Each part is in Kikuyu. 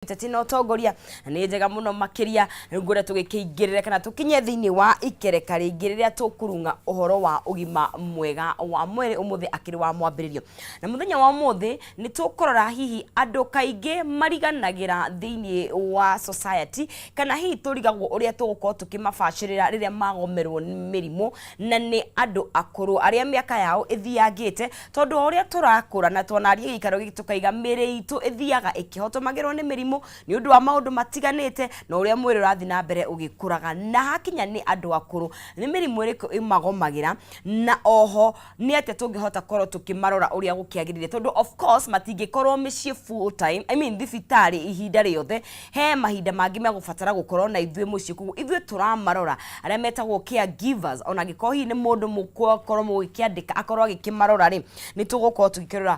Ũteti na ũtongoria na nĩ njega mũno makĩria. Rĩu ngwenda tũgĩkĩingĩrĩre kana tũkinye thĩinĩ wa ikereka rĩngĩ rĩrĩa tũkũrung'a ũhoro wa ũgima mwega wa mwĩrĩ. Ũmũthĩ akĩrĩ wa mwambĩrĩrio, na mũthenya wa ũmũthĩ nĩ tũkũrora hihi andũ kaingĩ mariganagĩra thĩinĩ wa society, kana hihi tũrigagwo ũrĩa tũgũkorwo tũkĩmabacĩrĩra rĩrĩa magomerwo nĩ mĩrimũ, na nĩ andũ akũrũ arĩa mĩaka yao ĩthiangĩte, tondũ o ũrĩa tũrakũra na twanaria gĩikaro gĩkĩ tũkaiga mĩrĩ itũ ĩthiaga ĩkĩhotomagĩrwo nĩ mĩrimũ nĩ ũndũ wa maũndũ matiganĩte, na ũrĩa mwĩrĩ ũrathiĩ na mbere ũgĩkũraga. Na hakinya nĩ andũ akũrũ, nĩ mĩrimũ ĩrĩkũ ĩmagomagĩra, na oho nĩ atĩa tũngĩhota korwo tũkĩmarora ũrĩa gũkĩagĩrĩire, tondũ of course matingĩkorwo mĩciĩ full time, I mean thibitarĩ ihinda rĩothe. He mahinda mangĩ megũbatara gũkorwo na ithuĩ mũciĩ, koguo ithuĩ tũramarora arĩa metagwo caregivers, ona angĩkorwo hihi nĩ mũndũ mũgũkorwo mũgĩkĩandĩka akorwo agĩkĩmarora rĩ, nĩ tũgũkorwo tũgĩkĩrora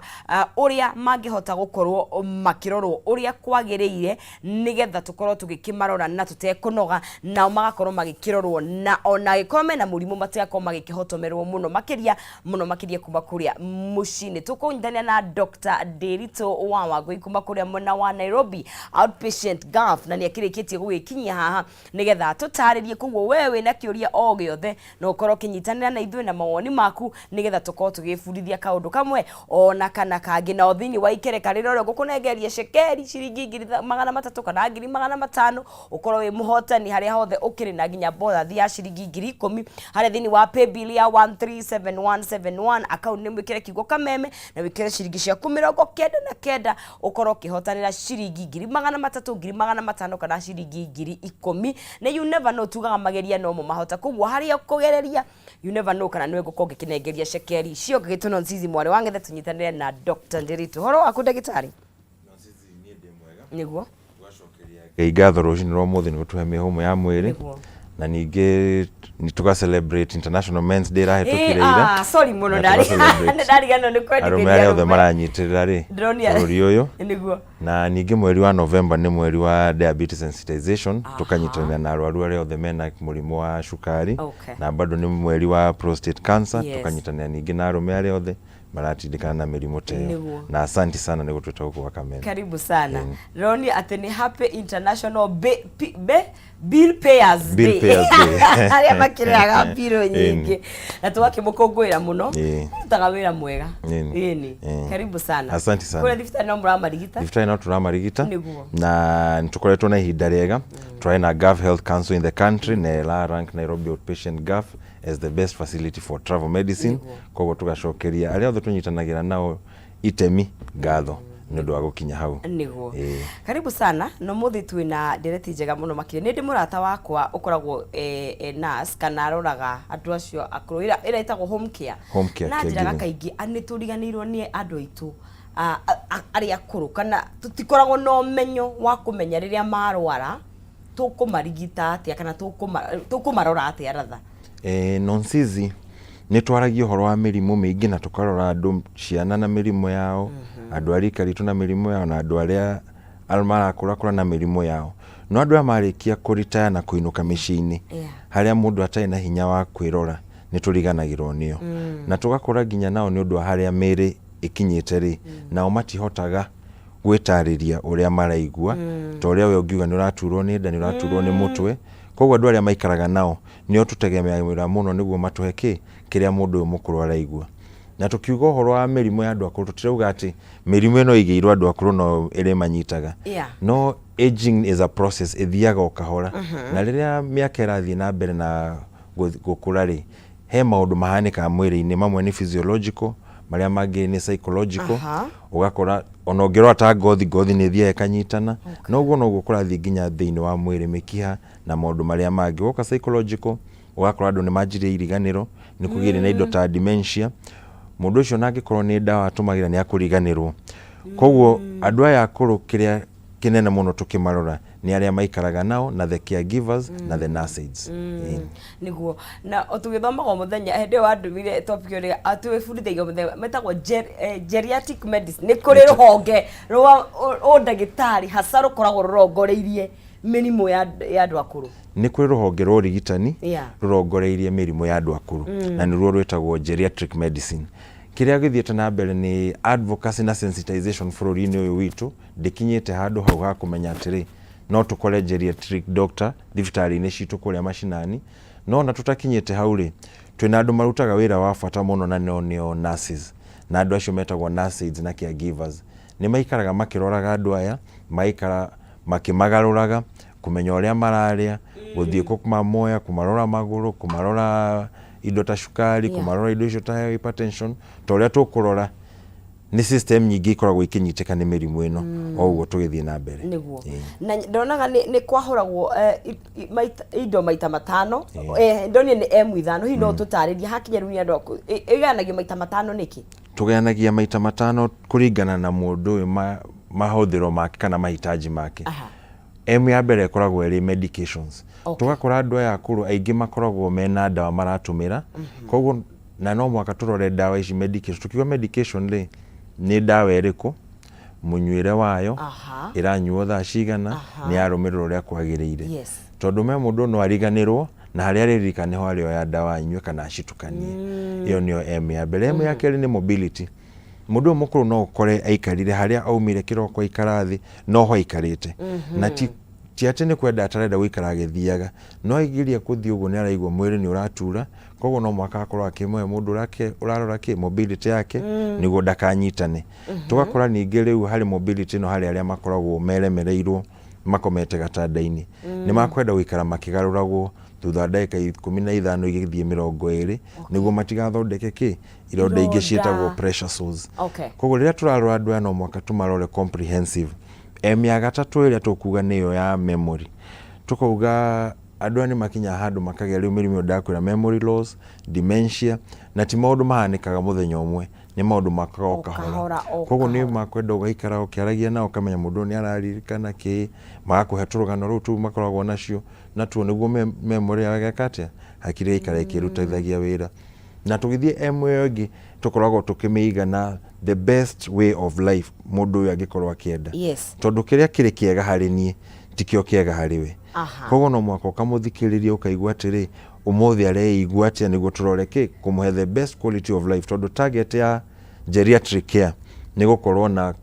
ũrĩa mangĩhota gũkorwo makĩrorwo ũrĩa kwagĩrĩire, nĩgetha tũkorwo tũgĩkĩmarora na tũtekũnoga, nao magakorwo magĩkĩrorwo, na ona angĩkorwo mena mũrimũ matigakorwo magĩkĩhotomerwo mũno makĩria, mũno makĩria kuma kũrĩa mũciĩ-inĩ. Tũkũnyitanĩra na Dr. Ndiritu wa Wangũi kuma kũrĩa mwena wa Nairobi Outpatient Gulf, na nĩ akĩrĩkĩtie gũgĩkinyia haha nĩgetha tũtarĩrie. Koguo we wĩna kĩũria o gĩothe no ũkorwo ũkĩnyitanĩra na ithuĩ na mawoni maku, nĩgetha tũkorwo tũgĩbundithia kaũndũ kamwe ona kana kangĩ. Nao thĩinĩ wa ikereka rĩrĩa ũrĩa ngũkũnengeria cekeri ciringi 300,000 kana 500,000, ũkorwo wĩ mũhotani harĩa hothe ũkĩrĩ, na nginya bonathi ya ciringi 10,000 harĩa thĩinĩ wa paybill ya 137171, account nĩ mwĩkĩre kiugo Kameme na wĩkĩre ciringi ciaku 99, ũkorwo ũkĩhotanĩra ciringi 300,000, 500,000 kana ciringi 10,000. Na you never know, tugaga mageria nomo mahota, koguo harĩa ũkũgereria, you never know kana nĩwe ngũkorwo ngĩkĩnengeria cekeri icio. Ngĩgĩtwo Nonsizi mwarĩ wa Ng'ethe, tũnyitanĩre na Dr. Ndiritu. Ũhoro waku, ndagĩtarĩ? Nĩguo. Ngai ngatho rũcinĩ rwa ũmũthĩ nĩ gũtũhe mĩhũmũ ya mwĩrĩ. Na ningĩ nĩ tũga celebrate International Men's Day ĩrahĩtũkire ira. Ah, sorry mũno. Na Ndari tũga celebrate nĩ ndariganĩrwo nĩ arũme kwendekithia arĩa othe maranyitĩrĩra rĩ bũrũri ũyũ. Na ningĩ mweri wa November nĩ mweri wa diabetes sensitization, tũkanyitanĩra na arwaru arĩa othe mena mũrimũ wa cukari. Na bado nĩ mweri wa prostate cancer, tũkanyitanĩra ningĩ na arũme arĩa othe maratindĩkana na mĩrimũ ta ĩyo. Na asanti sana nĩ gũtwĩta gũkũ gwa Kameme. Karibu sana. Ndĩronire atĩ nĩ Happy International Bill Payers Bill Day. Payers Day. Arĩa makĩrĩhaga mbirũ nyingĩ na tũgakĩmũkũngũĩra mũno. Rutaga wĩra mwega. Ĩni. Karibu sana. Asante sana. Kũrĩa thibitarĩ no mũramarigita? Thibitarĩ no tũramarigita. Na nĩ tũkoretwo na ihinda rĩega, tũrarĩ na Gulf Health Council in the country na ĩra rank Nairobi Outpatient Gulf as the best facility for travel medicine. Koguo tũgacokeria arĩa othe tũnyitanagĩra nao itemi ngatho nĩ ũndũ wa gũkinya hau. Karibu sana. No mũthĩ twĩna ndereti njega mũno makĩria. Nĩ ndĩ mũrata wakwa ũkoragwo nurse kana aroraga andũ acio akũrũ, ĩrĩa ĩtagwo home care. Home care, Na njĩraga caregiving. kaingĩ nĩ tũriganĩirwo nĩ andũ aitũ arĩa akũrũ, kana tũtikoragwo na ũmenyo wa kũmenya rĩrĩa marwara tũkũmarigita atĩa kana tũkũmarora atĩa ratha. Nonsizi nĩ twaragia ũhoro wa mĩrimũ mĩingĩ na tũkarora andũ, ciana na mĩrimũ yao, andũ a rika ritũ na mĩrimũ yao, na andũ arĩa marakũrakũra na mĩrimũ yao. No andũ aya marĩkia kũritaya na kũinũka mĩciĩ-inĩ, harĩa mũndũ atarĩ na hinya wa kwĩrora, nĩ tũriganagĩrwo nĩo. Na tũgakora nginya nao nĩ ũndũ wa harĩa mĩrĩ ĩkinyĩte rĩ, nao matihotaga gwĩtarĩria ũrĩa maraigua, ta ũrĩa we ũngiuga nĩ ũraturwo nĩ nda, nĩ ũraturwo nĩ mũtwe. Koguo andũ arĩa maikaraga nao nĩo tũtegemeagĩra mũno nĩguo matũhe kĩ kĩrĩa mũndũ ũyũ mũkũrũ araigua. Na tũkiuga ũhoro wa mĩrimũ ya andũ akũrũ, tũtirauga atĩ mĩrimũ ĩno ĩigĩirwo andũ akũrũ no ĩrĩmanyitaga. No aging is a process, ĩthiaga o kahora. Na rĩrĩa mĩaka ĩrathiĩ na mbere na gũkũra rĩ, he maũndũ mahanĩkaga mwĩrĩ-inĩ, mamwe nĩ physiological, marĩa mangĩ nĩ psychological. Ũgakora ona ũngĩrora ta ngothi, ngothi nĩ ĩthiaga ĩkanyitana. Na ũguo noguo kũrathiĩ nginya thĩinĩ wa mwĩrĩ, mĩkiha na maũndũ marĩa mangĩ. Woka psychological, ũgakora andũ nĩ manjirie iriganĩro, nĩ kũgĩire na indo ta dementia. Mũndũ ũcio ona angĩkorwo nĩ ndawa atũmagĩra nĩ akũriganĩrwo. Koguo andũ aya akũrũ, kĩrĩa kĩnene mũno tũkĩmarora nĩ arĩa maikaraga nao na the caregivers na the nurses. Nĩguo. Na tũgĩthomaga o mũthenya hĩndĩ ĩyo wandũmire topic ĩyo, twĩbundithagia o mũthenya metagwo geriatric medicine. Nĩ kũrĩ rũhonge rwa ũndagĩtarĩ hasa rũkoragwo rũrongoreirie mĩrimũ ya andũ akũrũ. Nĩ kũrĩ rũhonge rwa ũrigitani rũrongoreirie mĩrimũ ya andũ akũrũ, na nĩruo rwĩtagwo geriatric medicine. Kĩrĩa gĩthiĩte na mbere nĩ advocacy na sensitization bũrũri-inĩ ũyũ witũ ndĩkinyĩte handũ hau ha kũmenya atĩrĩ, no tũkore geriatric doctor thibitarĩ-inĩ citũ kũrĩa macinani. No ona tũtakinyĩte hau rĩ, twĩna andũ marutaga wĩra wa bata mũno na no nĩo nurses, na andũ acio metagwo nurse aides na caregivers. Nĩ maikaraga makĩroraga andũ aya, magaikara makĩmagarũraga, kũmenya ũrĩa mararĩa, gũthiĩ kũmamoya, kũmarora magũrũ, kũmarora indo ta cukari, kũmarora indo icio ta hypertension, ta ũrĩa tũkũrora nĩ system nyingĩ ikoragwo ikĩnyitĩka nĩ mĩrimũ ĩno o ũguo tũgĩthiĩ na mbere. Nĩguo na ndonaga nĩ kwahũragwo indo maita matano, ndonire nĩ M ithano. Hihi no tũtarĩrie hakinya rĩu nĩ andũ ĩgayanagio maita matano nĩkĩ? Tũgayanagia maita matano kũringana na mũndũ ũyũ mahũthĩro make kana mahitaji make. M ya mbere ĩkoragwo ĩrĩ medications. Tũgakora andũ aya akũrũ aingĩ makoragwo mena ndawa maratũmĩra, koguo na no mũhaka tũrore ndawa ici, medication. Tukiuga medication rĩ, nĩ ndawa ĩrĩkũ, mũnyuĩre wayo, ĩranyuo thaa cigana, nĩ yarũmĩrĩrwo ũrĩa kwagĩrĩire. Tondũ me mũndũ no ariganĩrwo, na harĩa arĩririkana nĩho arĩoya ndawa anyue kana acitukanie. Ĩyo nĩyo M ya mbere. M ya kerĩ nĩ mobility. Mũndũ ũyũ mũkũrũ no ũkore aikarire harĩa aumire kĩroko aikara thĩ, noho aikarĩte. Na ti atĩ nĩ kwenda atarenda gũikara agĩthiaga, no ageria gũthiĩ ũguo nĩ araigua mwĩrĩ nĩ ũratura, koguo no mũhaka akorwo akĩmũhe mũndũ ũrarora kĩ mobility yake nĩguo ndakanyitane. Tũgakora ningĩ rĩu harĩ mobility ĩno harĩ arĩa makoragwo meremereirwo makomete gatanda-inĩ, nĩ makwenda gũikara makĩgarũragwo thutha wa ndagĩka 15 igĩthiĩ 20, nĩguo matigathondeke kĩ ironda ingĩ ciĩtagwo pressure sores. Koguo rĩrĩa tũrarora andũ aya no mũhaka tũmarore comprehensive. M ya gatatũ ĩrĩa tũkuga nĩyo ya memory. Tũkauga andũ aya nĩ makinyaga handũ makagĩa rĩu mĩrimũ ĩyo ndakwĩra, memory loss, dementia, na ti maũndũ mahanĩkaga mũthenya ũmwe, nĩ maũndũ makaga o kahora. Koguo nĩ makwenda ũgaikara ũkĩaragia nao ũkamenya mũndũ ũyũ nĩ araririkana kĩ, magakũhe tũrũgano rũu tũu makoragwo nacio natuo nĩguo memory yao ĩgeka atĩa, hakiri ĩgaikara ĩkĩrutithagia wĩra. Na tũgĩthiĩ M ĩyo ĩngĩ tũkoragwo tũkĩmĩiga na the best way of life mũndũ ũyũ angĩkorwo akĩenda. Tondũ kĩrĩa kĩrĩ kĩega harĩ niĩ tikĩo kĩega harĩ we. Koguo no mũhaka ũkamũthikĩrĩria ũkaigua atĩrĩ, ũmũthĩ areigua atĩa nĩguo tũrore kĩ, kũmũhe the best quality of life, tondũ target ya geriatric care nĩ gũkorwo na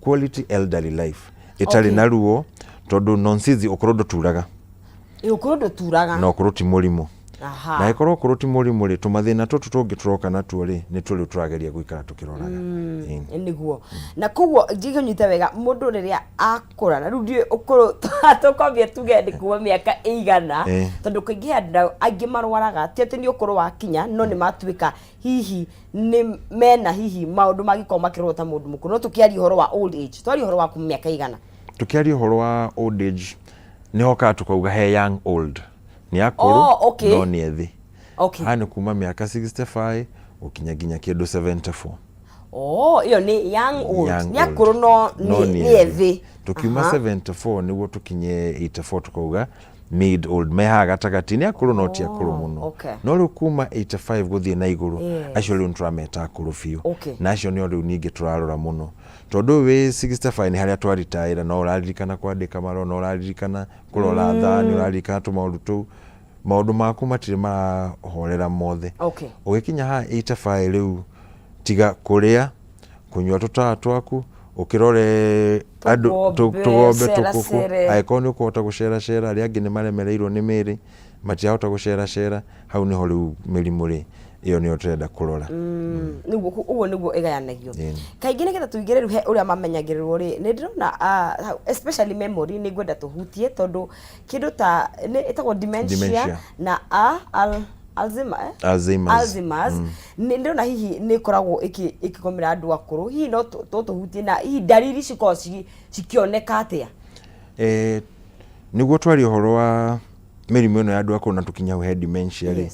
quality elderly life ĩtarĩ na ruo, tondũ nonsizi ũkũrũ ndũturaga. Ũkũrũ ndũturaga. Na ũkũrũ ti mũrimũ. Na ĩkorwo ũkũrũ ti mũrimũ rĩ, tũmathĩna tũtũ tũngĩ tũroka natuo rĩ, nĩ tũrĩu tũrageria gũikara tũkĩroraga. Nĩguo. Na koguo ngĩkũnyita wega, mũndũ rĩrĩa akũra, na rĩu ndiũĩ ũkũrũ tũkwambia tuge nĩ kuma mĩaka ĩigana, tondũ kaingĩ he andũ angĩ marwaraga ti atĩ nĩ ũkũrũ wakinya, no nĩ matuĩka hihi nĩ mena hihi maũndũ mangĩkorwo makĩrorwo ta mũndũ mũkũrũ. No tũkĩaria ũhoro wa old age, twaria ũhoro wa kuma mĩaka ĩigana? Tũkĩaria ũhoro wa old age nĩ hokaga tũkauga he young old, nĩ akũrũ no nĩ ethĩ. Haha nĩ kuma mĩaka 65 gũkinya nginya kĩndũ 74. Oh, ĩyo nĩ young old. Nĩ akũrũ no nĩ ethĩ. Tũkiuma 74 nĩguo tũkinye 84 tũkauga mid old, me haha gatagatĩ, nĩ akũrũ no ti akũrũ mũno. No rĩu kuma 85 gũthiĩ na igũrũ, acio rĩu nĩtũrameta akũrũ biũ. Na acio nĩo rĩu ningĩ tũrarora mũno, tondũ ũyũ wĩ 65 nĩ harĩa twaritaĩra, no ũraririkana kwandĩka marũa, no ũraririkana kũrora thaa, nĩ ũraririkana tũmaũndũ tũu, maũndũ maku matirĩ marahorera mothe. Ũgĩkinya haha 85 rĩu, tiga kũrĩa, kũnyua tũtawa twaku, ũkĩrore andũ tũgombe tũkũkũ, angĩkorwo nĩ ũkũhota gũceracera, arĩa angĩ nĩ maremereirwo nĩ mĩĩrĩ, matirahota gũceracera, hau nĩho rĩu mĩrimũ rĩ, ĩyo nĩyo tũrenda kũrora. Nĩguo, ũguo nĩguo ĩgayanagio kaingĩ. Nĩgetha tũingĩre rĩu he ũrĩa mamenyagĩrĩrwo rĩ, nĩ ndĩrona especially memory nĩ ngwenda tũhutie, tondũ kĩndũ ta nĩ ĩtagwo dementia, Dementia. Na a, al, Alzheimer, eh? Alzheimer's. Alzheimer's. Nĩ ndĩrona hihi nĩ ĩkoragwo ĩkĩgomera andũ akũrũ, hihi no tũhutie na hihi ndariri cikoragwo cikĩoneka atĩa? Nĩguo twarie ũhoro wa mĩrimũ ĩno ya andũ akũrũ na tũkinye hau he dementia rĩ,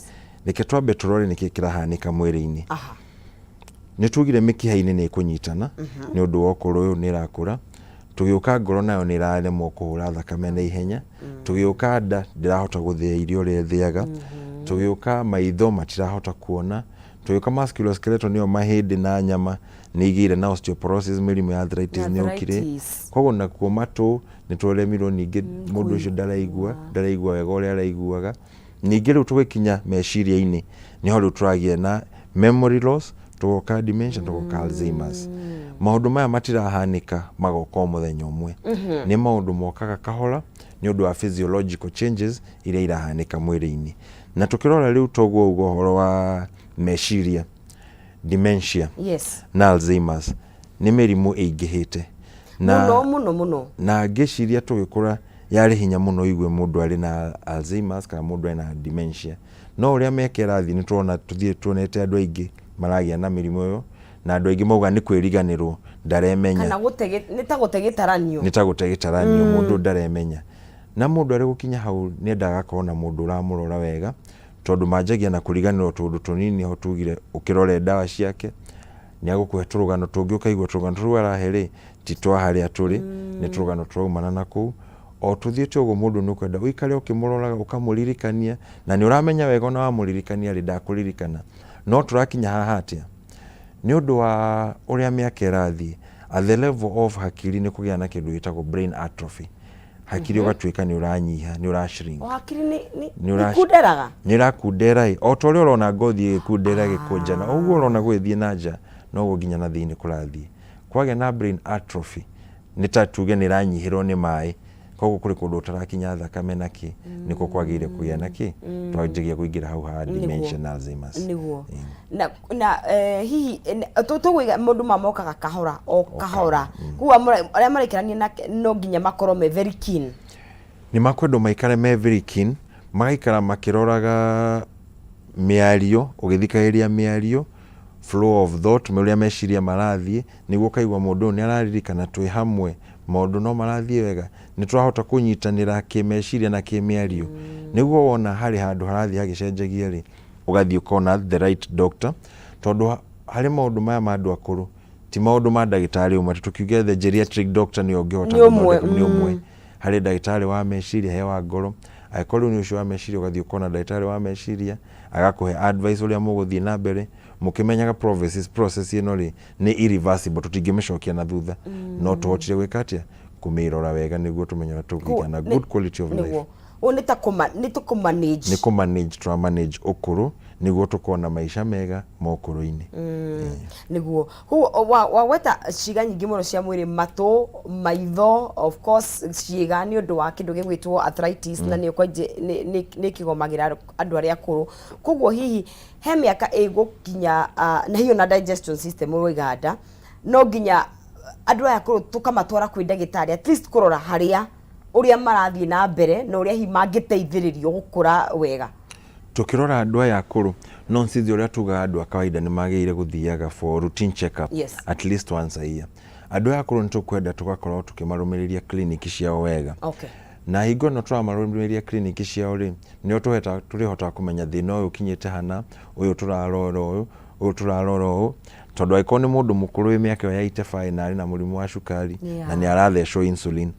reke twambe tũrore nĩkĩ kĩrahanĩka mwĩrĩ-inĩ. Nĩ tugire mĩkiha-inĩ nĩ ĩkũnyitana nĩ ũndũ wa ũkũrũ ũyũ nĩ ĩrakũra. Tũgĩũka ngoro nayo nĩ ĩraremwo kũhũra thakame na ihenya. Tũgĩũka nda ndĩrahota gũthĩa irio ũrĩa ĩthĩaga. Tũgĩũka maitho matirahota kuona. Tũgĩũka musculoskeletal nĩyo mahĩndĩ na nyama nĩ igĩire na osteoporosis, mĩrimũ ya arthritis nĩ yũkire. Arthritis. Koguo nakuo matũ nĩ tũremirwo ningĩ, mũndũ ũcio ndaraigua wega ũrĩa araiguaga. Ningĩ rĩu tũgĩkinya meciria-inĩ nĩho rĩu tũragĩa na Memory loss, tũgoka dementia, tũgoka Alzheimer's. Maũndũ maya matirahanĩka magoka o mũthenya ũmwe, nĩ maũndũ mokaga kahora nĩ ũndũ wa physiological changes iria irahanĩka mwĩrĩ-inĩ. Na tũkĩrora rĩu toguo uga ũhoro wa meciria, dementia na Alzheimer's nĩ mĩrimũ ĩingĩhĩte na Mũno mũno mũno. Na ngĩciria tũgĩkũra yarĩ hinya mũno ũigue mũndũ arĩ na Alzheimer's kana mũndũ arĩ na dementia. No ũrĩa mĩaka ĩrathiĩ nĩ tũrona tũthiĩ tuonete andũ aingĩ maragĩa na mĩrimũ ĩyo, na andũ aingĩ mauga nĩ kwĩriganĩrwo, ndaremenya. Kana gũte, nĩ ta gũte gĩtaranio. Nĩ ta gũte gĩtaranio, mũndũ ndaremenya. Na mũndũ arĩ gũkinya hau nĩ endaga agakorwo na mũndũ ũramũrora wega, tondũ manjagia na kũriganĩrwo tũũndũ tũnini ho tugire ũkĩrore ndawa ciake, nĩ agũkũhe tũrũgano tũngĩ ũkaigua tũrũgano tũu arahe rĩ, ti twa harĩa tũrĩ, nĩ tũrũgano tũraumana na kũu. O tũthiĩte ũguo mũndũ nĩ ũkwenda ũikare ũkĩmũroraga ũkamũririkania, na nĩ ũramenya wega ona wamũririkania rĩ, ndakũririkana. No tũrakinya haha atĩa? Nĩ ũndũ wa ũrĩa mĩaka ĩrathiĩ, at the level of hakiri nĩ kũgĩa na kĩndũ gĩtagwo brain atrophy. Hakiri ũgatuĩka nĩ ũranyiha, nĩ ũra shrink. O hakiri nĩ ikunderaga? Nĩ ĩrakundera ĩ, o ta ũrĩa ũrona ngothi ĩgĩkundera ĩgĩkũnjana, o ũguo ũrona gũgĩthiĩ na nja, noguo nginya na thĩinĩ kũrathiĩ. Kwagĩa na brain atrophy, nĩ ta tuge nĩ ĩranyihĩrwo nĩ maĩ, koguo kũrĩ kũndũ ũtarakinya thakame na kĩ, nĩkuo kwagĩrĩire kũgĩa na kĩ, twanjagia kũingĩra hau ha dementia na Alzheimer's. Nĩguo. Na hihi tũgũiga maũndũ maya mokaga kahora o kahora, koguo arĩa maraikarania nake no nginya makorwo me very keen? Nĩ makwendwo maikare me very keen, magaikara makĩroraga mĩario, ũgĩthikagĩrĩria mĩario, flow of thought, ũrĩa meciria marathiĩ, nĩguo ũkaigua mũndũ ũyũ nĩ araririkana twĩ hamwe, maũndũ no marathiĩ wega, nĩ tũrahota kũnyitanĩra kĩmeciria na kĩmĩario. Nĩguo wona harĩ handũ harathiĩ hagĩcenjagia rĩ, ũgathiĩ ũkona the right doctor, tondũ harĩ maũndũ maya ma andũ akũrũ, ti maũndũ ma ndagĩtarĩ ũmwe, atĩ tũkiuge the geriatric doctor nĩwe ũngĩhota Nĩ ũmwe, gũthondeka, nĩ ũmwe. Harĩ ndagĩtarĩ wa meciria, he wa ngoro, angĩkorwo rĩu nĩ ũcio wa meciria ũgathiĩ ũkona ndagĩtarĩ wa meciria, agakũhe advice ũrĩa mũgũthiĩ na mbere, mũkĩmenyaga process ĩno rĩ, nĩ irreversible, tũtingĩmĩcokia na thutha, no tũhotire gwĩka atĩa, kũmĩrora wega nĩguo tũmenye ũrĩa tũkũgĩa na good quality of life. Nĩguo. Ũũ nĩ ta kũma, nĩ tũkũmanage. Nĩ kũmanage, tũramanage ũkũrũ nĩguo tũkorwo na maica mega ma ũkũrũ-inĩ. Nĩguo. Koguo wagweta ciĩga nyingĩ mũno cia mwĩrĩ, matũ, maitho, of course ciĩga nĩ ũndũ wa kĩndũ gĩgwĩtwo arthritis, na nĩyo kaingĩ nĩ kĩgomagĩra andũ arĩa akũrũ. Koguo hihi he mĩaka ĩgũkinya, na hihi ona digestion system ũroiga nda, no nginya andũ aya akũrũ tũkamatwara kwĩ ndagĩtarĩ at least kũrora harĩa ũrĩa marathiĩ na mbere na ũrĩa hihi mangĩteithĩrĩrio gũkũra wega? Tũkĩrora andũ aya akũrũ, no nsithi ũrĩa tugaga andũ a kawaida nĩ magĩrĩire gũthiaga for routine check up at least once a year. Andũ aya akũrũ nĩ tũkwenda tũgakorwo tũkĩmarũmĩrĩria clinic ciao wega. Na hingo ĩno tũramarũmĩrĩria clinic ciao rĩ, nĩo tũrĩhotaga kũmenya thĩna ũyũ ũkinyĩte hana, ũyũ tũrarora ũyũ, ũyũ tũrarora ũũ, tondũ angĩkorwo nĩ mũndũ mũkũrũ wĩ mĩaka ĩyo ya 85 na arĩ na mũrimũ wa cukari na nĩ arathecwo insulin,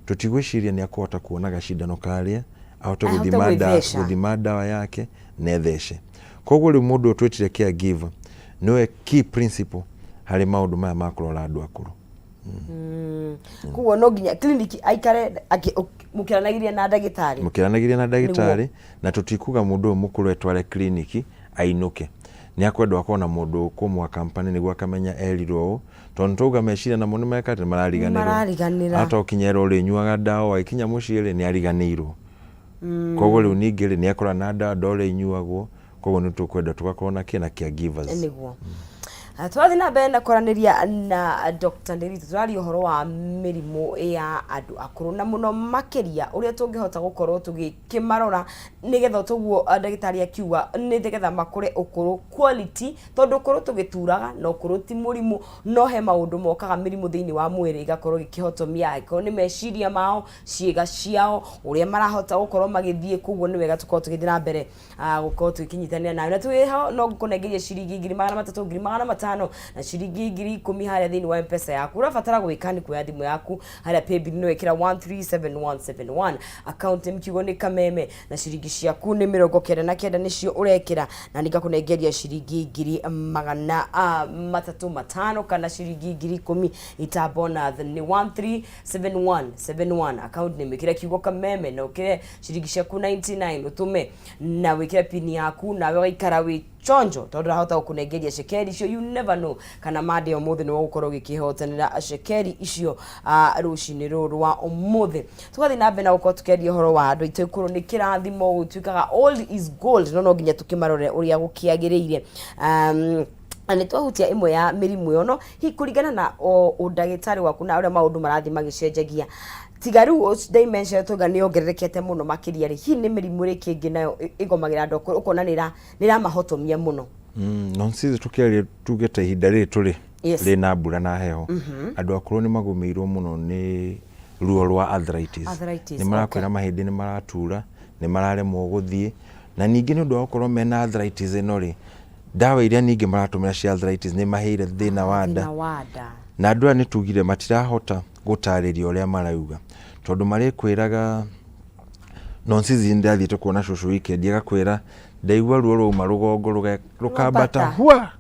tũtigwĩciria nĩ akũhota kuona gacindano karĩa ahote ahote gwĩtheca. Gũthima ndawa yake na ethece. Koguo rĩu mũndũ ũyũ twĩtire caregiver nĩwe key principle harĩ maũndũ maya ma kũrora andũ akũrũ. Koguo no nginya clinic aikare mũkĩaranagĩria na ndagĩtarĩ. Mũkĩaranagĩria na ndagĩtarĩ, na tũtikuga mũndũ ũyũ mũkũrũ etware clinic ainũke. Nĩ akwendwo akorwo na mũndũ ũkũmũ accompany nĩguo akamenya erirwo ũũ, tondũ nĩtwauga meciria namo nĩ meka atĩ, nĩ marariganĩrwo. Marariganĩra. Ahota gũkinya erwo ũrĩnyuaga ndawa, agĩkinya mũciĩ rĩ, nĩ ariganĩirwo. Koguo rĩu ningĩ rĩ, nĩ akora na ndawa ũrĩa inyuagwo, koguo nĩ tũkwenda tũgakorwo na kĩ, na caregivers. Nĩguo. Tũrathiĩ na mbere na kwaranĩria na Dr. Nderitu, tũraria ũhoro wa mĩrimũ ya andũ akũrũ na mũno makĩria ũrĩa tũngĩhota gũkorwo tũgĩkĩmarora nĩgetha tũguo ndagĩtarĩ akiuga nĩgetha makũre ũkũrũ quality, tondũ ũkũrũ tũgĩturaga na ũkũrũ ti mũrimũ, no he maũndũ mokaga mĩrimũ thĩinĩ wa mwĩrĩ ĩgakorwo ĩgĩkĩhotomia, angĩkorwo nĩ meciria mao, ciĩga ciao, ũrĩa marahota gũkorwo magĩthiĩ. Koguo nĩ wega tũkorwo tũgĩthiĩ na mbere gũkorwo tũgĩkĩnyitanĩra nawe, na twĩ ho no ngũkũnengeria ciringi 300,000, 500,000 na ciringi 10,000 harĩa thĩinĩ wa M-Pesa yaku. Ũrabatara gwĩka nĩ kuoya thimũ yaku harĩa paybill nĩ wekĩra 137171, account name kiugo nĩ Kameme, na ciringi ciaku nĩ 99 nĩcio ũrekĩra, na nĩngakũnengeria ciringi 350,000 kana ciringi 10,000 ita bonus. Nĩ 137171, account name ĩkĩra kiugo Kameme na ũkĩre ciringi ciaku 99, ũtũme na wĩkĩre pin yaku, nawe ũgaikara wĩ Chonjo tondũ ndahota gũkũnengeria cekeri icio. You never know kana Monday ũmũthĩ nĩ ũgũkorwo ũgĩkĩhotanĩra cekeri icio rũcinĩ rũrũ rwa ũmũthĩ. Tũgathiĩ na mbere na gũkorwo tũkĩaria ũhoro wa andũ aitũ akũrũ. Nĩ kĩrathimo gũtuĩkaga old is gold, no no nginya tũkĩmarore ũrĩa gũkĩagĩrĩire. Na nĩ twahutia ĩmwe ya mĩrimũ ĩyo, no hihi kũringana na ũndagĩtarĩ waku na ũrĩa maũndũ marathiĩ magĩcenjagia, tiga rĩu dementia twauga nĩ yongererekete mũno makĩria rĩ, hihi nĩ mĩrimũ ĩrĩkũ ĩngĩ nayo ĩgomagĩra andũ akũrũ ũkona nĩ ĩramahotomia mũno? No sisi tũkĩaria tuge ta ihinda rĩrĩ tũrĩ rĩna mbura na heho, andũ akũrũ nĩ magũmĩirwo mũno nĩ ruo rwa arthritis. Arthritis, nĩ marakwĩra mahĩndĩ nĩ maratura, nĩ mararemwo gũthiĩ, na ningĩ nĩ ũndũ wa gũkorwo mena arthritis ĩno rĩ, ndawa iria ningĩ maratũmĩra cia arthritis nĩ maheire thĩna wa nda. Thĩna wa nda. Na andũ aya nĩ tugire matirahota gũtarĩria ũrĩa marauga, tondũ marĩkwĩraga nonsizi ndathiĩte kuona cũcũ weekend, agakwĩra ndaigua ruo rwauma rũgongo rũkambata hua.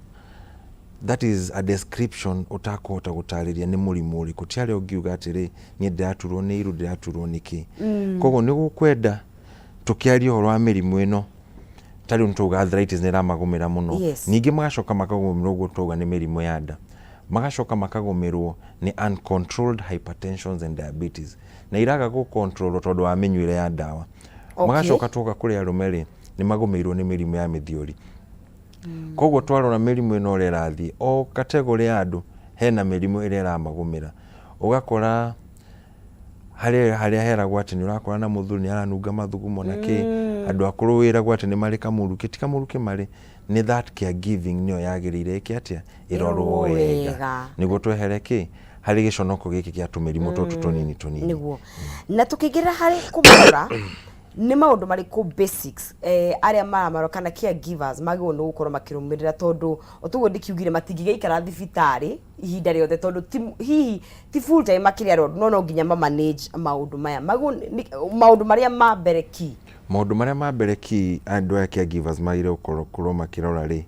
That is a description ũtakũhota gũtarĩria nĩ mũrimũ ũrĩkũ. Ti harĩa ũngiuga atĩrĩ, niĩ ndĩraturwo nĩ iru, ndĩraturwo nĩ kĩ. Koguo nĩ gũkwenda tũkĩaria ũhoro wa mĩrimũ ĩno, ta rĩu nĩtwauga arthritis nĩ ĩramagũmĩra mũno. Ningĩ magacoka makagũmĩrwo ũguo twauga nĩ mĩrimũ ya nda, magacoka makagũmĩrwo nĩ uncontrolled hypertension and diabetes, na iraga gũcontrolwo tondũ wa mĩnyuĩre ya ndawa. Magacoka twoka kũrĩ arũme rĩ, nĩ magũmĩirwo nĩ mĩrimũ ya mĩthiori. Koguo twarora mĩrimũ ĩno ũrĩa ĩrathiĩ, o category ya andũ hena mĩrimũ ĩrĩa ĩramagũmĩra. Ũgakora harĩ harĩa heragwo atĩ nĩ ũrakora na mũthuri nĩ aranunga mathugumo na kĩ, andũ akũrũ wĩragwo atĩ nĩ marĩ kamũrukĩ. Ti kamũrukĩ marĩ, nĩ that caregiving nĩyo yagĩrĩire ĩke atĩa? Ĩrorwo wega nĩguo twehere kĩ harĩ gĩconoko gĩkĩ kĩa tũmĩrimũ tũtũ tũnini tũnini. Nĩguo. Na tũkĩingĩrĩra harĩ kũmarora, nĩ maũndũ marĩkũ basics arĩa maramarora kana caregivers magĩrĩirwo nĩ gũkorwo makĩrũmĩrĩra? Tondũ o toguo ndĩkiugire, matingĩgĩikara thibitarĩ ihinda rĩothe, tondũ ti hihi ti full time makĩrĩ arwaru, no no nginya ma manage maũndũ maya. Maũndũ marĩa ma mbere key? Maũndũ marĩa ma mbere key andũ aya caregivers magĩrĩire gũkorwo makĩrora rĩ,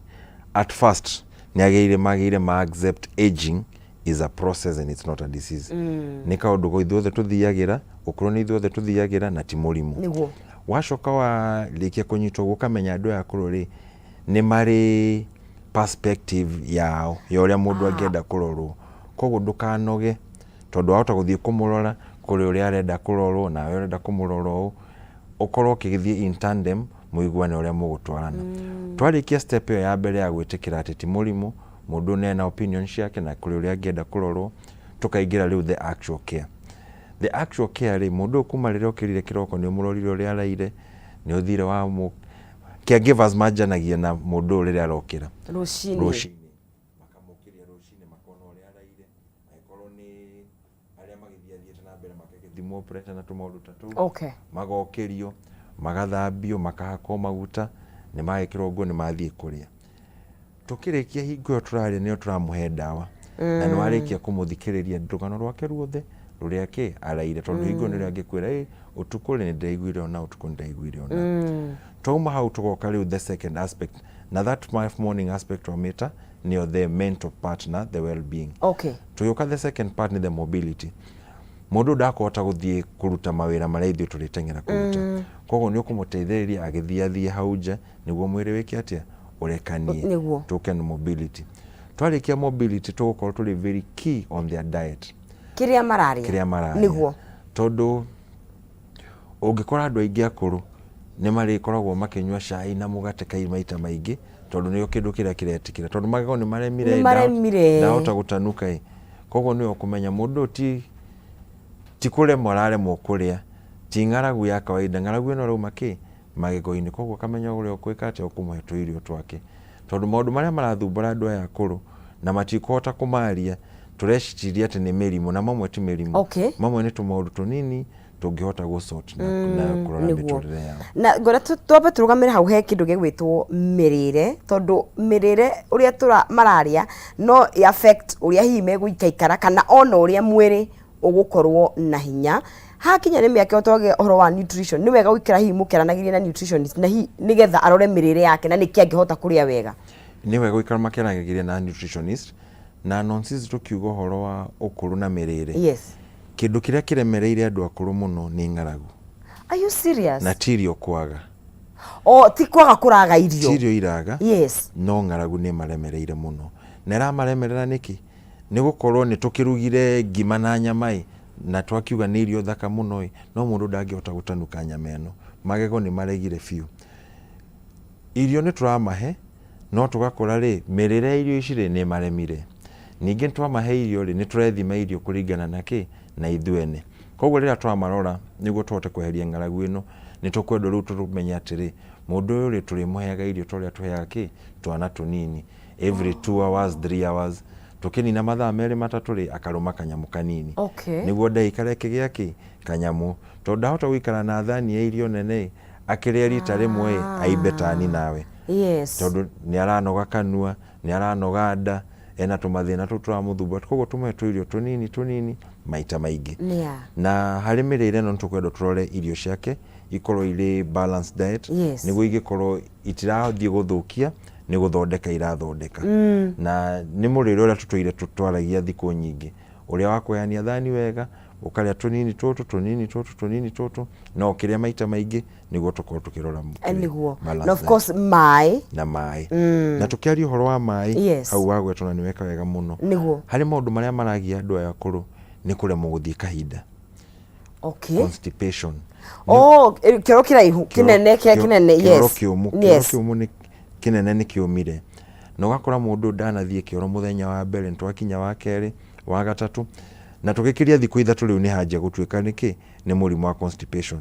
at first nĩ agĩrĩire magĩrĩire ma accept aging is a process and it's not a disease. Nĩ kaũndũ ithuothe tũthiagĩra, ũkũrũ nĩ ithuothe tũthiagĩra na ti mũrimũ. Wacoka warĩkia kũnyitwo ũguo, ũkamenya andũ aya akũrũ rĩ, nĩ marĩ perspective yao ya ũrĩa mũndũ angĩenda kũrorwo. Koguo ndũkanoge, tondũ wahota gũthiĩ kũmũrora kũrĩ ũrĩa arenda kũrorwo, nawe ũrenda kũmũrora ũũ, ũkorwo ũkĩgĩthiĩ in tandem, mũiguane ũrĩa mũgũtwarana. Twarĩkia step ĩyo ya mbere ya gwĩtĩkĩra atĩ ti mũrimũ, mũndũ ũyũ ena opinion ciake na kũrĩ ũrĩa angĩenda kũrorwo, tũkaingĩra rĩu the actual care. The actual care rĩ, mũndũ ũyũ kuma rĩrĩa ũkĩrire kĩroko nĩ ũmũrorire ũrĩa araire, nĩ ũthire wa mũ caregivers manjanagia na mũndũ ũyũ rĩrĩa arokĩra rũcinĩ. Rũcinĩ makamũkĩria rũcinĩ, makona ũrĩa araire, angĩkorwo nĩ arĩa magĩthiĩ athiĩte na mbere makagĩthimwo pressure na tũmaũndũ ta tũu. Magokĩrio, magathambio, makahakwo maguta, nĩ magĩkĩrwo nguo, nĩ mathiĩ kũrĩa. Tũkĩrĩkia hingo ĩyo tũraria nĩyo tũramũhe ndawa, na nĩ warĩkia kũmũthikĩrĩria rũgano rwake ruothe rũrĩa kĩ araire, tondũ hingo ĩyo nĩrĩo angĩkwĩra, ĩ ũtukũ rĩ, nĩ ndĩraiguire ũna, ũtukũ nĩ ndĩraiguire ũna. Twauma hau tũgoka rĩu the second aspect, na that morning aspect twamĩta nĩyo the mental part na the well being. Tũgĩũka the second part nĩ the mobility. Mũndũ ndakũhota gũthiĩ kũruta mawĩra marĩa ithuĩ tũrĩteng'era kũruta, koguo nĩ ũkũmũteithĩrĩria agĩthiĩ athiĩ hau nja nĩguo mwĩrĩ wĩke atĩa? Ũrekanie. Tũke na mobility. Twarĩkia mobility, tũgũkorwo tũrĩ very key on their diet. Kĩrĩa mararĩa. Kĩrĩa mararĩa. Tondũ ũngĩkora andũ aingĩ akũrũ nĩ marĩkoragwo makĩnyua cai na mũgate kai maita maingĩ, tondũ nĩo kĩndũ kĩrĩa kĩretĩkĩra, tondũ magego nĩ maremire. Nĩ maremire. Ndahota gũtanuka ĩ. Koguo nĩwe ũkũmenya mũndũ ũyũ ti kũremwo araremwo kũrĩa, ti ng'aragu ya kawaida, ng'aragu ĩno ĩrauma kĩ magego-inĩ. Koguo ũkamenya ũrĩa ũkwĩka atĩa, ũkũmũhe tũirio twake, tondũ maũndũ marĩa marathumbũra andũ aya akũrũ na matikũhota kũmaria, tũreciria atĩ nĩ mĩrimũ, na mamwe ti mĩrimũ. Mamwe nĩ tũmaũndũ tũnini tũngĩhota gũ-sort na kũrora mĩtũrĩre yao. Na ngwenda twambe tũrũgamĩre hau he kĩndũ gĩgwĩtwo mĩrĩre, tondũ mĩrĩre ũrĩa tũra mararĩa no ĩ affect ũrĩa hihi megũikaikara kana ona ũrĩa mwĩrĩ ũgũkorwo na hinya. Hakinya nĩ mĩaka ĩyo twagĩa ũhoro wa nutrition, nĩ wega gũikara hihi mũkĩaranagĩria na nutritionist na hihi nĩgetha arore mĩrĩre yake na nĩkĩ angĩhota kũrĩa wega. Nĩ wega gũikara makĩaranagĩria na nutritionist na nonsense. Tũkiuga ũhoro wa ũkũrũ na mĩrĩre, kĩndũ kĩrĩa kĩremereire andũ akũrũ mũno nĩ ng'aragu. Are you serious? Na ti irio kwaga. O ti kwaga kũraga irio. Ti irio iraga. Yes. No ng'aragu nĩ ĩmaremereire mũno. Na ĩramaremerera nĩkĩ? Nĩ gũkorwo nĩ tũkĩrugire ngima na nyama ĩ, na twakiuga nĩ irio thaka mũno ĩ, no mũndũ ndangĩhota gũtanuka nyama ĩno. Magego nĩ maregire biũ. Irio nĩ tũramahe, no tũgakora rĩ, mĩrĩre ya irio ici rĩ, nĩ ĩmaremire. Ningĩ nĩ twamahe irio rĩ, nĩ tũrethima irio kũringana na kĩ? Na ithuĩ ene. Koguo rĩrĩa twamarora, nĩguo tũhote kweheria ng'aragu ĩno, nĩ tũkwendwo rĩu tũmenye atĩrĩ, mũndũ ũyũ rĩ, tũrĩmũheaga irio ta ũrĩa tũheaga kĩ? Twana tũnini. Every 2 hours, 3 hours, tũkĩnina mathaa merĩ matatũ rĩ, akarũma kanyamũ kanini. Nĩguo nda ĩikare ĩkĩgĩa kĩ? Kanyamũ. Tondũ ndahota gũikara na thani ya irio nene ĩ, akĩrĩa rita rĩmwe ĩ, aimbe tani nawe. Tondũ nĩ aranoga kanua, nĩ aranoga nda, ena tũmathĩna tũu tũramũthumbũra. Koguo tũmũhe tũirio tũnini tũnini maita maingĩ. Na harĩ mĩrĩre ĩno nĩ tũkwendwo tũrore irio ciake ikorwo irĩ balanced diet. Nĩguo igĩkorwo itirathiĩ gũthũkia, nĩ gũthondeka irathondeka. Na nĩ mũrĩre ũrĩa tũtũire twaragia thikũ nyingĩ. Ũrĩa wa kũgayania thani wega, ũkarĩa tũnini tũtũ, tũnini tũtũ, tũnini tũtũ, no ũkĩrĩa maita maingĩ nĩguo tũkorwo tũkĩrora Nĩguo. Na of course maĩ. Na maĩ. Na tũkĩaria ũhoro wa maĩ, hau wagwetwo na nĩ weka wega mũno. Nĩguo. Harĩ maũndũ marĩa maragia andũ aya akũrũ nĩ kũremwo gũthiĩ kahinda. Constipation. Oh, kĩoro kĩraihu, kĩnene, kĩrĩa kĩnene, yes. Kĩoro kĩũmũ, kĩoro kĩũmũ nĩ kĩnene nĩ kĩũmire. Na ũgakora mũndũ ndanathiĩ kĩoro mũthenya wa mbere, nĩ twakinya wa kerĩ, wa gatatũ, na tũgĩkĩria thikũ 3 rĩu nĩ hanjia gũtuĩka nĩkĩ? Nĩ mũrimũ wa constipation.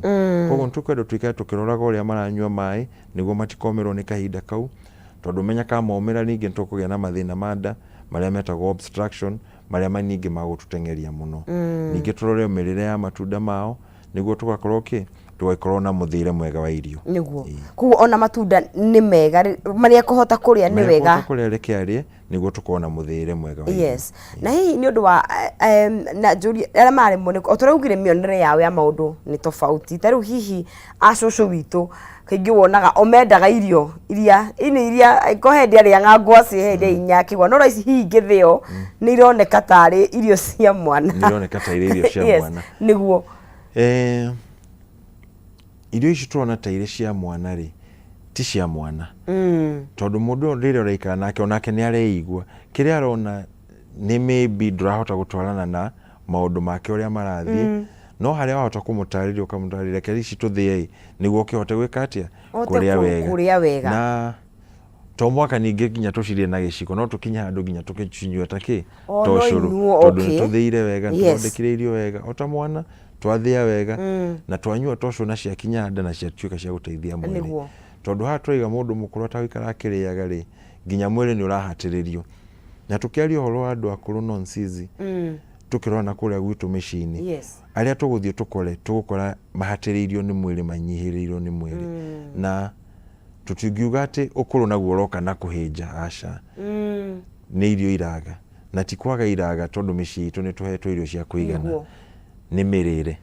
Koguo nĩ tũkwenda tũikare tũkĩroraga ũrĩa maranyua maĩ nĩguo matikomĩrwo nĩ kahinda kau, tondũ menya kamomĩra ningĩ nĩ tũkũgĩa na mathĩna ma nda marĩa metagwo obstruction, marĩa ningĩ magũtũteng'eria mũno. Ningĩ tũrore mĩrĩre ya matunda mao nĩguo tũgakorwo kĩ? Tũgagĩkorwo na mũthĩre mwega wa irio. Nĩguo. Koguo ona matunda nĩ mega, marĩa ekũhota kũrĩa nĩ wega. Marĩa ekũhota kũrĩa reke arĩe nĩguo tũkorwo na mũthĩre mwega wa irio. Yes. Na hihi nĩ ũndũ wa na njũrie arĩa maremwo nĩ o ta ũrĩa augire mĩonere yao ya maũndũ nĩ tofauti. Ta rĩu hihi a cũcũ witũ kaingĩ wonaga o mendaga irio iria ini iria angĩkorwo he hĩndĩ arĩaga ngwacĩ he hĩndĩ ainya kĩgwa, no thaa ici hihi ingĩthĩo nĩ ironeka tarĩ irio cia mwana. Nĩ ironeka ta irĩ irio cia mwana. Nĩguo. Irio ici tũrona ta irĩ cia mwana rĩ, ti cia mwana. Tondũ mũndũ ũyũ rĩrĩa ũraikara nake onake nĩ areigua. Kĩrĩa arona nĩ maybe ndũrahota gũtwarana na maũndũ make ũrĩa marathiĩ, no harĩa wahota kũmũtarĩria ũkamũtarĩria reke ici tũthĩe ĩ, nĩguo ũkĩhote gwĩka atĩa? Ũhote kũrĩa wega. Na to mwaka ningĩ nginya tũcirĩe na gĩciko, no tũkinye handũ nginya tũgĩcinyue ta kĩ? O Ta no ũcũrũ. inyuo, Tondũ okay. nĩ tũthĩire wega, nĩ tũthondekire irio wega. O ta mwana, twathĩa wega, na twanyua ta ũcũrũ na ciakinya nda na ciatuĩka cia gũteithia mwĩrĩ. Nĩguo. Tondũ haha tũraiga mũndũ mũkũrũ atagũikara akĩrĩaga rĩ, nginya mwĩrĩ nĩ ũrahatĩrĩrio. Na tũkĩaria ũhoro wa andũ akũrũ nonsizi, tũkĩrora na kũrĩa gwitũ mĩciĩ-inĩ, arĩa tũgũthiĩ tũkore, tũgũkora mahatĩrĩirio nĩ mwĩrĩ, manyihĩrĩirwo nĩ mwĩrĩ. Na tũtingiuga atĩ ũkũrũ naguo ũroka na kũhĩnja, aca. Nĩ irio iraga. Na ti kwaga iraga tondũ mĩciĩ itũ nĩ tũhetwo irio cia kũigana. Nĩ mĩrĩre.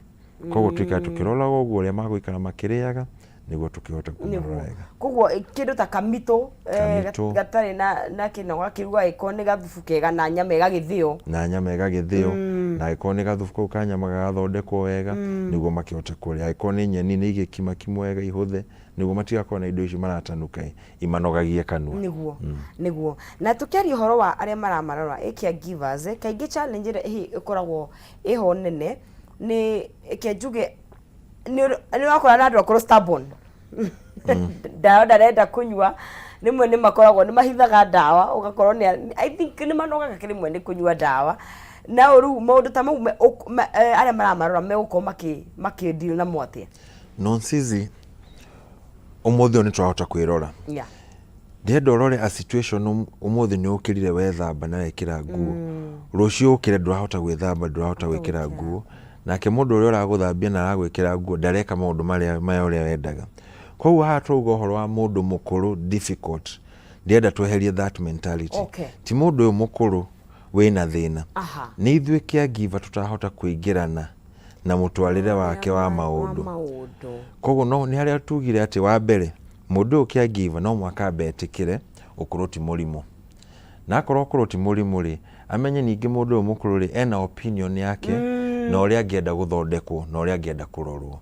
Koguo tũikare tũkĩroraga ũguo ũrĩa magũikara makĩrĩaga nĩguo tũkĩhote kũmarora wega. Koguo kĩndũ ta kamitũ, Kamitũ. gatarĩ na kĩno gakĩruga gĩkorwo nĩ gathubu kega na nyama ĩgagĩthĩo. Na nyama ĩgagĩthĩo, na angĩkorwo nĩ gathubu kau ka nyama gagathondekwo wega nĩguo makĩhote kũrĩa. Angĩkorwo nĩ nyeni nĩ igĩkimakimwo wega ihũthe nĩguo matigakorwo na indo ici maratanuka imanogagie kanua. Nĩguo, nĩguo. Na tũkĩaria ũhoro wa arĩa maramarora ĩ caregivers, kaingĩ challenge ĩrĩa hihi ĩkoragwo ĩho nene nĩ reke njuge nĩ ũrakora na andũ akũrũ stubborn. Ndawa ndarenda kũnyua, rĩmwe nĩ makoragwo nĩ mahithaga ndawa ũgakorwo nĩ I think nĩ manogaga rĩmwe nĩ kũnyua ndawa. Na rĩu maũndũ ta mau arĩa maramarora megũkorwo makĩ deal namo atĩa? Nonsizi, ũmũthĩ ũyũ nĩ tũrahota kwĩrora. Ndĩrenda ũrore a situation ũmũthĩ nĩ ũkĩrire wethamba na wekĩra nguo. Rũciũ ũkĩre ndũrahota gwĩthamba ndũrahota gwĩkĩra nguo. Nake mũndũ ũrĩa ũragũthambia na aragwĩkĩra nguo ndareka maũndũ marĩa maya ũrĩa wendaga. Koguo haha twauga ũhoro wa mũndũ mũkũrũ difficult, ndĩrenda tweherie that mentality. Ti mũndũ ũyũ mũkũrũ wĩna thĩna. Nĩ ithuĩ caregiver tũtarahota kũingĩrana na mũtwarĩre wake wa maũndũ. Koguo no nĩ harĩa tugire atĩ wa mbere mũndũ ũyũ caregiver no mũhaka ambe etĩkĩre ũkũrũ ti mũrimũ. Na akorwo ũkũrũ ti mũrimũ rĩ, amenye ningĩ mũndũ ũyũ mũkũrũ rĩ, ena opinion yake na ũrĩa angĩenda gũthondekwo na ũrĩa angĩenda kũrorwo.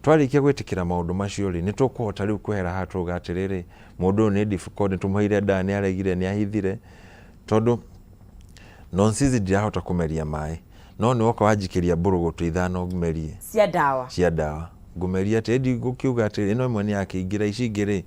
Twarĩkia gwĩtĩkĩra maũndũ macio rĩ, nĩ tũkũhota rĩu kwehera haha twauga atĩrĩrĩ, mũndũ ũyũ nĩ difficult, nĩ tũmũheire ndawa nĩ aregire, nĩ ahithire, tondũ nonsizi ndirahota kũmeria maĩ, no nĩ woka wanjikĩria mbũrũgũtũ ithano merie. Cia ndawa. Cia ndawa. Ngũmeria atĩ, ĩndi ngũkiuga atĩ ĩno ĩmwe nĩ yakĩingĩra, ici ingĩ rĩ,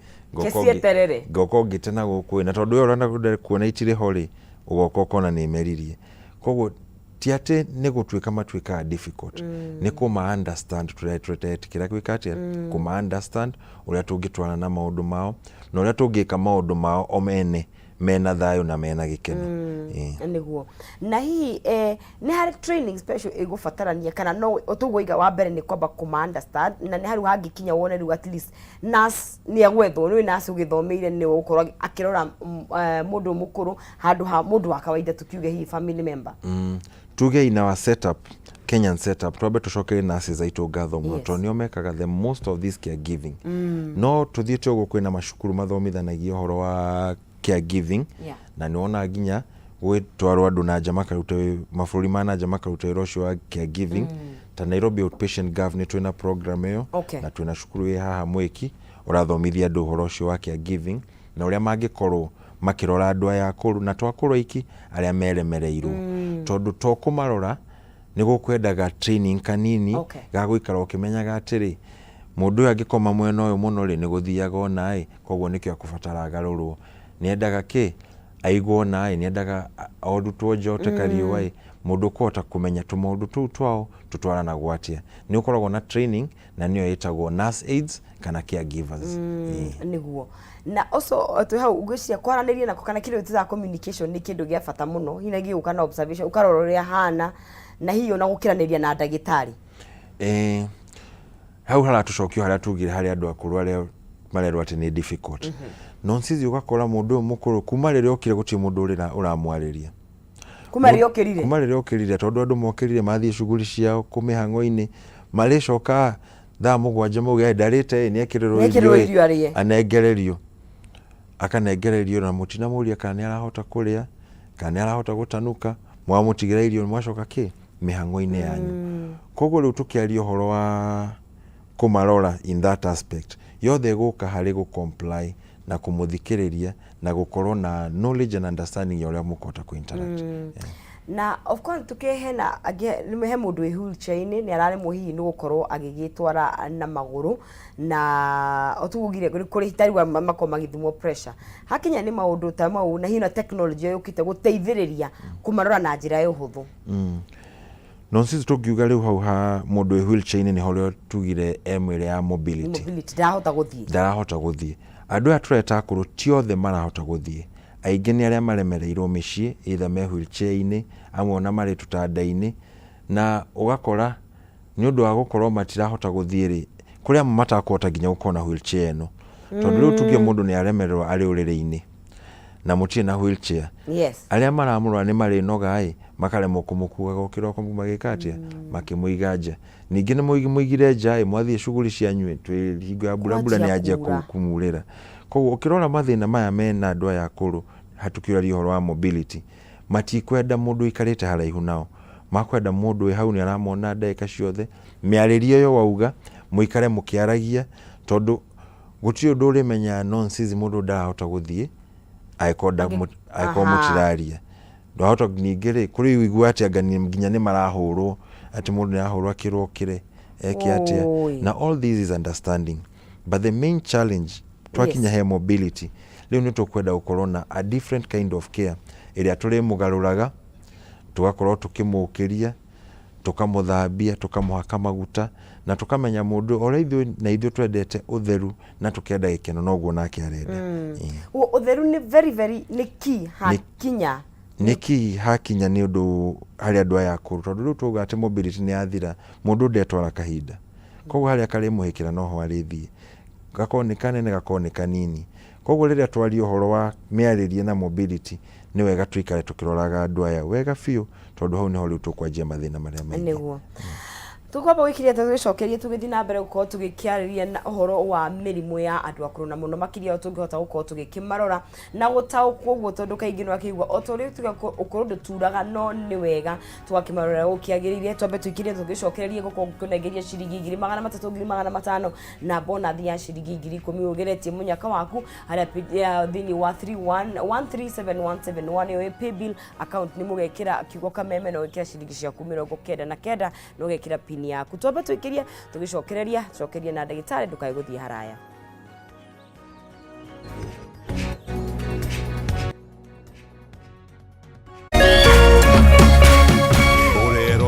Cieterere. Ngoka ũngĩte na gũkũ ĩ, na tondũ we ũrenda kuona itirĩ ho rĩ, ũgoka ũkona nĩ meririe. Koguo ti atĩ nĩ gũtuĩka matuĩkaga difficult, nĩ kũma understand tũretĩkĩra gwĩka atĩa, kũma understand ũrĩa tũngĩtwarana na maũndũ mao, na ũrĩa tũngĩka maũndũ mao o mene mena thayũ na mena gĩkeno. Ĩĩ. Nĩguo. Na hihi nĩ harĩ training special ĩgũbatarania kana no tũguo wa mbere nĩ kwamba kũma understand, na nĩ harĩa hangĩkinya wone rĩu at least nurse nĩ agwethwo, nĩ nurse ũgĩthomeire nĩ ũgũkorwo akĩrora mũndũ mũkũrũ handũ ha mũndũ wa kawaida, tukiuge hihi family member. Tuge in our setup, Kenyan setup, twambe tũcokerie nurses aitũ ngatho mũno, tondũ nĩo mekaga the most of this caregiving. No tũthiĩte ũguo kwĩna macukuru mathomithanagia ũhoro wa caregiving, na nĩ wonaga nginya gwĩtwarwo andũ na nja makarute mabũrũri ma na nja makaruta wĩra ũcio wa caregiving. Ta Nairobi Outpatient Gov nĩ twĩna program ĩyo, na twĩna cukuru ĩ haha Mwĩki ũrathomithia andũ ũhoro ũcio wa caregiving na ũrĩa mangĩkorwo makĩrora andũ aya akũrũ, na to akũrũ aiki, arĩa meremereirwo, tondũ to kũmarora nĩ gũkwendaga training kanini ga gũikara ũkĩmenyaga atĩrĩ, mũndũ ũyũ angĩkoma mwena ũyũ mũno rĩ, nĩ gũthiaga ona ĩ, koguo nĩkĩo akũbatara agarũrwo, nĩ endaga kĩ aigwo ona ĩ, nĩ endaga orutwo nja ote kariũa ĩ, mũndũ ũkũhota kũmenya tũmaũndũ tũu twao tũtwaranagwo atĩa. Nĩ ũkoragwo na training na nĩyo ĩtagwo nurse aides kana caregivers. Nĩguo. Na also twĩ hau ngwĩciria kwaranĩria nako kana kĩndũ gĩtũtaga communication nĩ kĩndũ gĩa bata mũno, hihi na gĩgũka na observation, ũkarora ũrĩa ahana na hihi ona gũkĩranĩria na ndagĩtarĩ. Hau haratũcokia harĩa tugire harĩ andũ akũrũ arĩa marerwo atĩ nĩ difficult. Nonsizi ũgakora mũndũ ũyũ mũkũrũ kuma rĩrĩa okire gũtirĩ mũndũ ũramwarĩria. Kuma rĩrĩa okĩrire? Kuma rĩrĩa okĩrire, tondũ andũ mokĩrire mathiĩ shughuli ciao kũmĩhang'o-inĩ, marĩcoka thaa 7 mauge ndarĩte ĩ, nĩekĩrĩrwo irio ĩ, anengererio. Akanengererio na mũtinamũria kana nĩ arahota kũrĩa, kana nĩ arahota gũtanuka, mwamũtigĩra irio mwacoka kĩ? Mĩhang'o-inĩ yanyu. Koguo rĩu tũkĩaria ũhoro wa kũmarora in that aspect, yothe ĩgũka harĩ gũ comply na kũmũthikĩrĩria na gũkorwo na knowledge and understanding ya ũrĩa mũkũhota kũ interact. Na of course tukĩhena angĩ, he mũndũ wĩ wheelchair-inĩ nĩ araremwo hihi nĩ gũkorwo agĩgĩtwara na magũrũ, na otugire kũrĩ ta rĩu makorwo magĩthimwo pressure, hakinya nĩ maũndũ ta mau, na hihi na tekinoronjĩ yũkĩte gũteithĩrĩria kũmarora na njĩra ya ũhũthũ. Nonsense tũngiuga rĩu hau ha mũndũ wĩ wheelchair-inĩ nĩho rĩo tugire M ĩrĩa ya mobility. Mobility, ndarahota gũthiĩ. Ndarahota gũthiĩ. Andũ aya tũreta akũrũ ti othe marahota gũthiĩ. Aingĩ nĩ arĩa maremereirwo mĩciĩ, either me wheelchair-inĩ, amwe ona marĩ tũtanda-inĩ, na ũgakora nĩ ũndũ wa gũkorwo matirahota gũthiĩ rĩ, kũrĩ amwe matakũhota nginya gũkorwo na wheelchair ĩno. Tondũ rĩu tuge mũndũ nĩ aremererwo arĩ ũrĩrĩ-inĩ na mũtirĩ na wheelchair. Arĩa maramũrora nĩ marĩnoga ĩ, makaremwo kũmũkuaga o kĩroko magĩka atĩa, makĩmũiga nja. Ningĩ nĩ mũigire nja ĩ, mwathiĩ shughuli cianyu ĩ, twĩ hingo ya mbura, mbura nĩ yanjia kumurĩra. Koguo ũkĩrora mathĩna maya mena andũ aya akũrũ, hatukĩaria ũhoro wa mobility, matikwenda mũndũ ũikarĩte haraihu nao. Makwenda mũndũ wĩ hau nĩ aramona ndagĩka ciothe, mĩarĩrie ĩyo wauga, mũikare mũkĩaragia, tondũ gũtirĩ ũndũ ũrĩmenyaga nonsense mũndũ ndarahota gũthiĩ, angĩkorwo mũtiraria. Ndwahota ningĩ rĩ, kũrĩ ũigua atĩ anga nginya nĩ marahũrwo, atĩ mũndũ nĩ arahũrwo akĩrwo okĩre, eke atĩa. Na all this is understanding. But the main challenge, twakinya he mobility, rĩu nĩ tũkwenda gũkorwo na a different kind of care, ĩrĩa tũrĩmũgarũraga, tũgakorwo tũkĩmũkĩria, tũkamũthambia, tũkamũhaka maguta, na tũkamenya mũndũ ũrĩa ithuĩ na ithuĩ twendete ũtheru na tũkenda gĩkeno, noguo nake arenda. Ũtheru nĩ very very nĩ key hakinya. Nĩ key hakinya nĩ ũndũ harĩ andũ aya akũrũ, tondũ rĩu twauga atĩ mobility nĩ yathira, mũndũ ndetwara kahinda. Koguo harĩa karĩmũhĩkĩra noho arĩthiĩ. Gakorwo nĩ kanene, gakorwo nĩ kanini. Koguo rĩrĩa twaria ũhoro wa mĩarĩrie na mobility, nĩ wega tũikare tũkĩroraga andũ aya wega biũ, tondũ hau nĩho rĩu tũkwanjia mathĩna marĩa maingĩ. Nĩguo. Tũkwamba gwĩkiria tũgĩcokerie tũgĩthiĩ na mbere gũkorwo tũgĩkĩarĩria na ũhoro wa mĩrimũ ya andũ akũrũ na mũno makĩria tũngĩhota gũkorwo tũgĩkĩmarora na gũtaũkwo ũguo, tondũ kaingĩ nĩ wakĩigua o ta ũrĩa tuga ũkũrũ ndũturaga, no nĩ wega tũgakĩmarora gũkĩagĩrĩire. Twambe tũikĩrie tũgĩcokererie gũkorwo ngĩkũnengeria ciringi 300,000, 500,000 na bonathi ya ciringi 10,000 ũgeretie mũnyaka waku harĩa thĩinĩ wa 31137171 ĩyo ĩ paybill account. Nĩ mũgekĩra kiugo kameme na ũgekĩra ciringi ciaku 99 na ũgekĩra pin yaku. Twambe twĩkĩrie tũgĩcokereria, cokerie na ndagĩtarĩ, ndũkae gũthiĩ haraya.